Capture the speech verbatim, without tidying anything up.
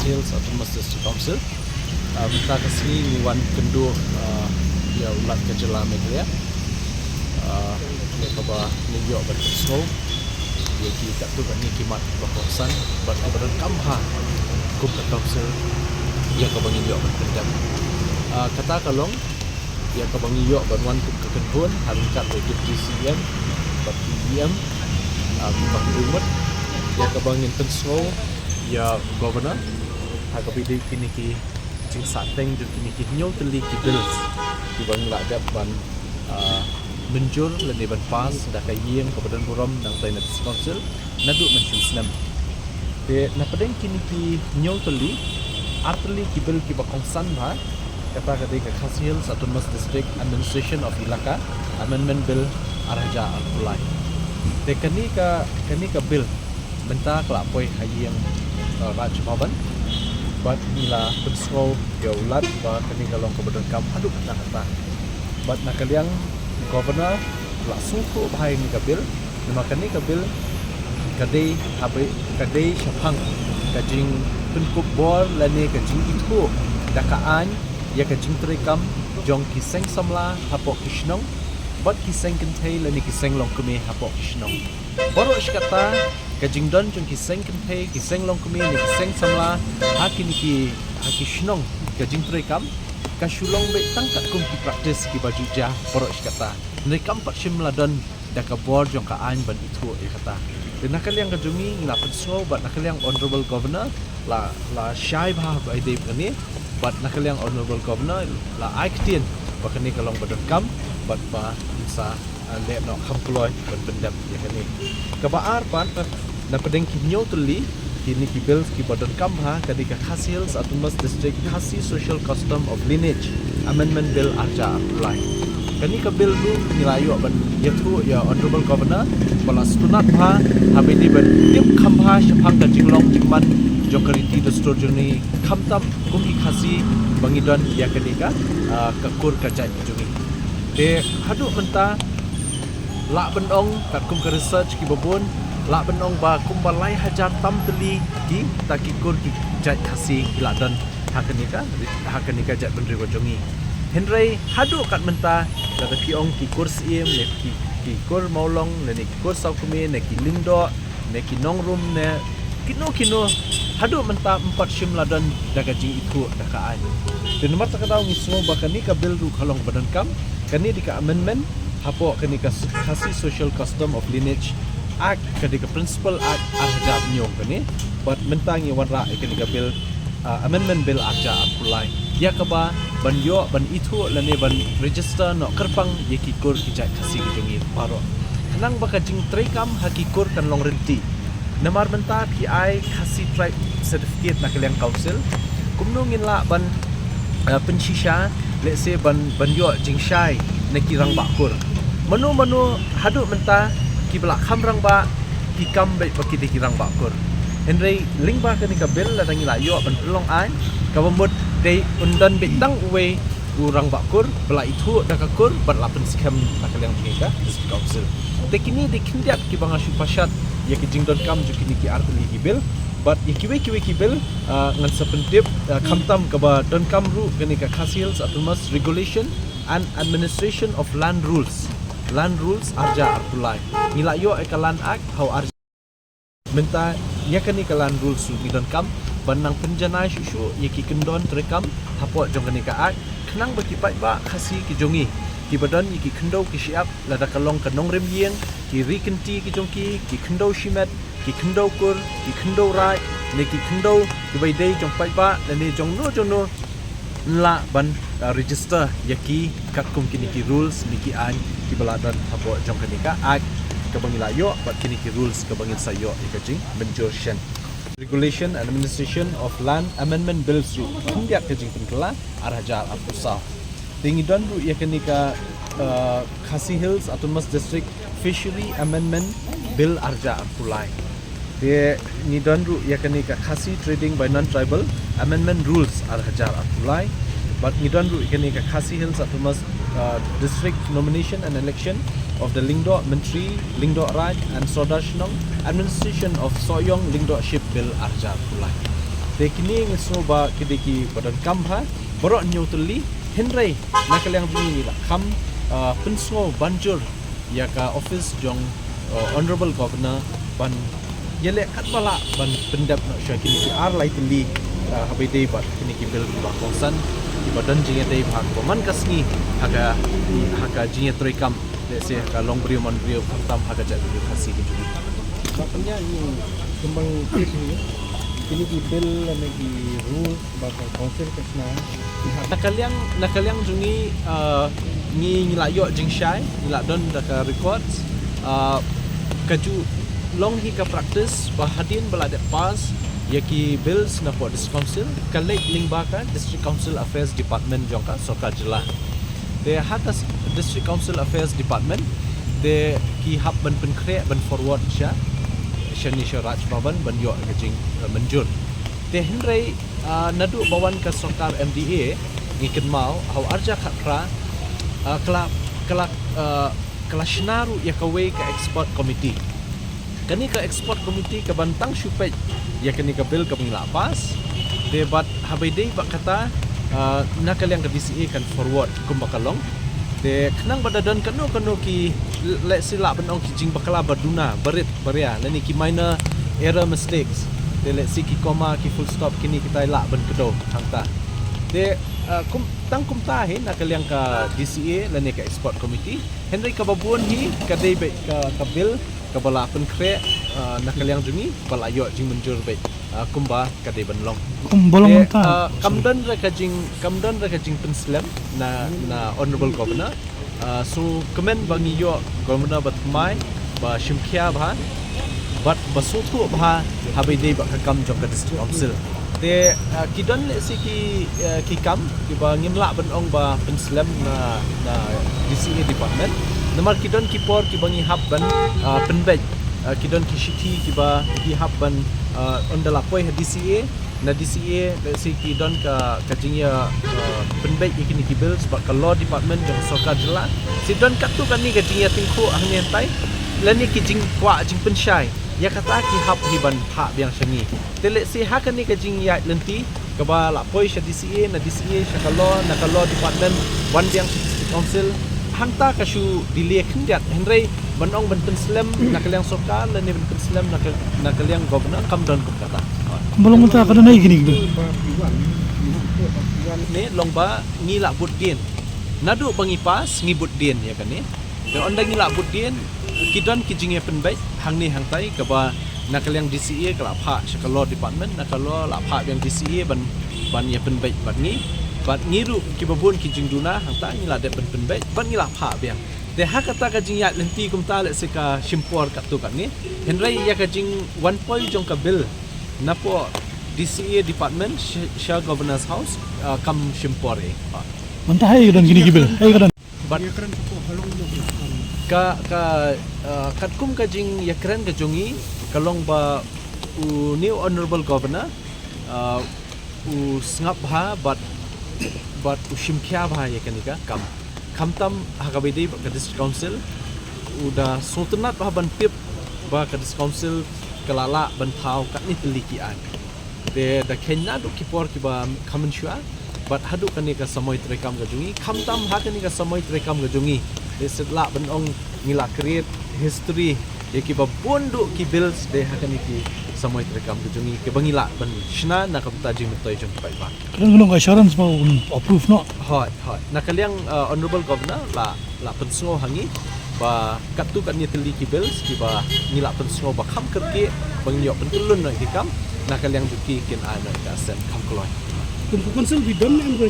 Hills Autonomous District Council. Ah, mynta ka sngi ngi wan kynduh, ah, ïa u Lat ka jylla Meghalaya. Ah, ïa kaba ngi ïoh ban pynsngew ïa ki katto katne ki mat ba kongsan bad kaba donkam ha kum ka council ïa kaba ngi ïoh ban pyndep. Ah, kata ka long ïa kaba ngi ïoh ban wan kum ka kynhun ha ryngkat bad ki deputy C E M bad ki E M, ah, bad ki mut ïa kaba ngin pynsngew ïa u governor ha kaba ïadei kine ki jingsahteng jong kine ki hynñiew tylli ki bills kiba ngi la dep ban, ah, mynjur lane ban pass da ka ïing kaba don burom nangtai na District Council naduh mynshem snem. Te na pdeng kine ki hynñiew tylli, ar tylli ki bill kiba kongsan bha, kata ka dei ka Khasi Hills Autonomous District Administration of Elaka Amendment Bill ar hajar arphew lai. Te kane ka, kane ka bill mynta ka la poi ha ïing, uh, Raj Bhavan bad ngi la pynsngew ïa u Lat ba kane ka long kaba donkam haduh katta katta. Bad na ka liang u governor la sngewthuh bha ïa kane ka bill, namar kane ka bill ka dei, ka dei shaphang ka jingpynkup bor lane ka jingithuh da ka aiñ ïa ka jingtreikam jong ki seng samla hapoh ki shnong bad ki seng kynthei lane ki seng longkmie hapoh ki shnong. Baroh shi katta ka jingdon jong ki seng kynthei, ki seng longkmie ne ki seng samla ha kine ki, ha ki shnong ka jingtreikam ka shu long beit tang katkum ki practice kiba ju jia baroh shi katta. Hynrei kam pat shym la don da ka bor jong ka aiñ ban ithuh ïa kata. Te na ka liang ka jong ngi ngi la pynsngew bad na ka liang Honorable Governor la, la shai bha ba ïadei bad kane bad na ka liang Honorable Governor la ai ktien ba kane ka long ba donkam bad ba ngin sa, ah, leh noh kham kloi ban pyndep ïa kane. Kaba ar pat, na pdeng ki hynñiew tylli kine ki bills kiba donkam bha ka dei ka Khasi Hills Autonomous District Khasi Social Custom of Lineage Amendment Bill ar hajar arphew lai. Kane ka bill ruh ngi la ïoh ban ïathuh ïa Honorable Governor ba la sngewtynnat bha haba ïadei ban tip kham bha shaphang ka jinglong jingman jong ka riti dustur jong ngi khamtam kum ki Khasi ba ngi don ïa kane ka, ah, ka kur ka jait jong ngi. Te haduh mynta lah ban ong katkum ka research kiba bun, lah ban ong ba kumba lai hajar tam tylli kita ki kur ki jait Khasi ki la don ha kane ka, ha kane ka jaitbynriew ka jong ngi. Hynrei haduh kat mynta lada phi ong ki kur Syiem ne ki, ki kur Mawlong ne ki kur Sawkmie ne ki Lyngdoh ne ki Nongrum ne kino kino haduh mynta ym pat shym la don da ka jingithuh da ka aiñ. Te namar kata ka daw ngi sngew ba kane ka bill ruh ka long ba donkam, kane dei ka amendment hapoh kane ka Khasi Social Custom of Lineage Act, ka dei ka Principal Act ar hajar hynñiew kane. Bad mynta ngi wanrah ïa kane ka bill, ah, Amendment Bill ar hajar arphew lai ïa kaba ban ïoh ban ithuh lane ban register noh kyrpang ïa ki kur ki jait Khasi ki jong ngi baroh. Khnang ba ka jingtreikam ha ki kur kan long rynti. Namar mynta phi ai Khasi Tribe Certificate na ka liang Council, kumno ngin lah ban, eh, pynshisha, let's say ban, ban ïoh jingshai na ki rangbah kur? Mano mano haduh mynta kiba la kham rangbah ki kam beit ba ki dei ki rangbah kur. Hynrei lyngba kane ka bill lada ngi la ïoh ban pynlong aiñ, kaba mut dei un don beit tang uwei u rangbah kur ba la ithuh da ka kur bad la pynskhem na ka liang jong ka District Council. Te kine dei khyndiat kiba nga shu pashat ïa ki jingdonkam jong kine ki ar tylli ki bill. Bad ïa kiwei kiwei ki bill, ah, ngan sa pyntip, ah, khamtam kaba donkam ruh kane ka Khasi Hills Autonomous Regulation and Administration of Land Rules. Land Rules ar hajar arphew lai. Ngi la ïoh ïa ka Land Act ha u ar Mynta ïa kane ka Land Rules ruh ngi donkam ban nang pynjanai shuh shuh ïa ki kyndon treikam hapoh jong kane ka Act, khnang ba ki paidbah Khasi ki jong ngi kiba don ïa ki khyndew ki shyiap, lada ka long ka nongrim ïing, ki ri kynti ki jong ki, ki khyndew shimet, ki khyndew kur, ki khyndew raid ne ki khyndew kiba ïadei jong paidbah lane jong no jong no, yn lah ban, uh, register ïa ki katkum kine ki rules ne ki aiñ kiba la don hapoh jong kane ka Act kaba ngi la ïoh bad kine ki rules kaba ngin sa ïoh ïa ka jingmynjur shen. Regulation and Administration of Land Amendment Bills ruh khyndiat ka jingpynkylla ar hajar arphew saw. Te ngi don ruh ïa kane ka, uh, Khasi Hills Autonomous District Fishery Amendment Bill ar hajar arphew lai. Te ngi don ruh ïa kane ka Khasi Trading by Non-Tribal Amendment Rules ar hajar arphew lai. Bad ngi don ruh ïa kane ka Khasi Hills Autonomous, uh, District Nomination and Election of the Lyngdoh Myntri, Lyngdoh Raid and Sordar Shnong, Administration of Sohiong Lyngdohship Bill ar hajar arphew lai. Te kine ngi sngew ba ki dei kiba donkam bha, baroh hynñiew tylli, hynrei na ka liang jong ngi la kham, ah, pynsngew ban jur ïa ka office jong, uh, Honorable Governor ban ïaleh katba lah ban pyndep noh sha kine ki ar lai tylli, uh, haba ïadei bad kine ki bill kiba kongsan, kiba don jingïadei bha, kiba man ka sngi ha ka, ha ka jingïatreikam, lehse ha ka longbriew manbriew, khamtam ha ka jaitbynriew Khasi ka jong ngi. Ba pynïaid ïa u, kynmaw kine ki bill lane ki rules ba ka council ka shna. Na ka liang, na ka liang jong ngi, ah, ngi, ngi la ïoh jingshai, ngi la don da ka records, ah, ka ju long hi ka practice ba hadien ba la dep pass ïa ki bills na pdeng District Council, ka leit lyngba ka District Council Affairs Department jong ka sorkar jylla. Te ha ka s-, District Council Affairs Department te ki hap ban pynkhreh, ban forward sha, shane sha Raj Bhavan ban ïoh ka jing, eh, mynjur. Te hynrei, ah, naduh ba wan ka sorkar M D A, ngi kynmaw ha u arhajar khatphra, ah, ka la, ka la, ah, ka la shna ruh ïa kawei ka expert committee. Kane ka expert committee ka ban tang shu peit ïa kane ka bill kaba ngi la pass. Te bad haba ïadei bad kata, ah, na ka liang ka D C A kan forward kumba ka long. Te khnang ba da don kano kano ki, lehse lah ban ong ki jingbakla ba duna, barit baria, lane ki minor error mistakes. Te lehse ki comma, ki full stop, kine kita lah ban kdew hangta. Te, ah, kum, tang kumta hi na ka liang ka D C A lane ka expert committee. Hynrei kaba bun hi ka dei beit ka, ka bill kaba la pynkhreh, ah, na ka liang jong ngi, ba la ïoh jingmynjur beit, ah, kumba ka dei ban long. Kumba long. Te, mynta, ah, kam don re ka jing, kam don re ka jingpynslem na, na Honorable Governor. Ah, so kmen ba ngi ïoh Governor ba thymmai, ba shimkhia bha, bad ba sngewthuh bha haba ïadei bad ka kam jong ka District Council. Te, ah, ki don lehse ki, ah, ki kam kiba ngim lah ban ong ba pynslem na, na D C A department. Namar ki don ki por kiba ngi hap ban, ah, pynbeit, ah, ki don ki shithi kiba ki hap ban, ah, ynda la poi ha D C A, na D C A, lehse ki don ka, ka jingïa, ah, pynbeit ïa kine ki bills bad ka law department jong sorkar jylla. Te don katto katne ka jingïatyngkhuh hangne hangtai, lane ki jingkwah jingpynshai. Ïa kata ki hap hi ban phah biang sha ngi. Te lehse ha kane ka jingïaid lynti kaba la poi sha D C A, na D C A sha ka law, na ka law department wan biang sha District Council, hangta ka shu delay khyndiat. Hynrei ban ong ban pynslem na ka liang sorkar lane ban pynslem na ka, na ka liang Governor, kam don kum kata. Kumba long mynta ka don hi kine ki bill. Ne long ba ngi la bud dien. Naduh ba ngi pass ngi bud dien ïa kane. Te ynda ngi la bud dien, ki don ki jingïapynbeit hangne hangtai, kaba na ka liang D C A ka la phah sha ka law department, na ka law la phah biang D C A ban, ban ïapynbeit bad ngi. Bad ngi ruh kiba bun ki jingduna hangta ngi la dep ban pynbeit bad ngi la phah biang. Te ha kata ka jingïaid lynti kumta, lehse ka shim por katto katne. Hynrei ïa ka jingwan poi jong ka bill napoh D C A department sha, sha Governor's House, ah, kam shim por ei. Mynta ha ei ka don kine ki bill, ha ei ka don. Bad ka, ka, ah, katkum ka jingïakren ka jong ngi, ka long ba une u Honorable Governor, ah, u sngap bha bad, bad u shimkhia bha ïa kane ka kam. Khamtam ha kaba ïadei bad ka District Council, u da sngewtynnat bha ban tip ba ka District Council ka la lah ban thaw katne tylli ki aiñ. Te da kheiñ naduh ki por kiba kham mynshuwa bad haduh kane ka samoi treikam ka jong ngi, khamtam ha kane ka samoi treikam ka jong ngi, te shu lah ban ong ngi la create history ïa kiba bun duh ki bills dei ha kane ki samoi treikam ka jong ngi, kiba ngi lah ban shna na ka bynta jingmyntoi jong ki paidbah. Ka don ka assurance ba un approve noh. Hooid, hooid. Na ka liang, uh, Honorable Governor la, la pynsngew ha ngi ba katto katne tylli ki bills kiba ngi la pynsngew ba kham kyrkieh ba ngin ïoh pyntyllun noh ïa ki kam, na ka liang jong ki kin ai noh ïa ka assent kham kloi. Kum ka council, we don't know.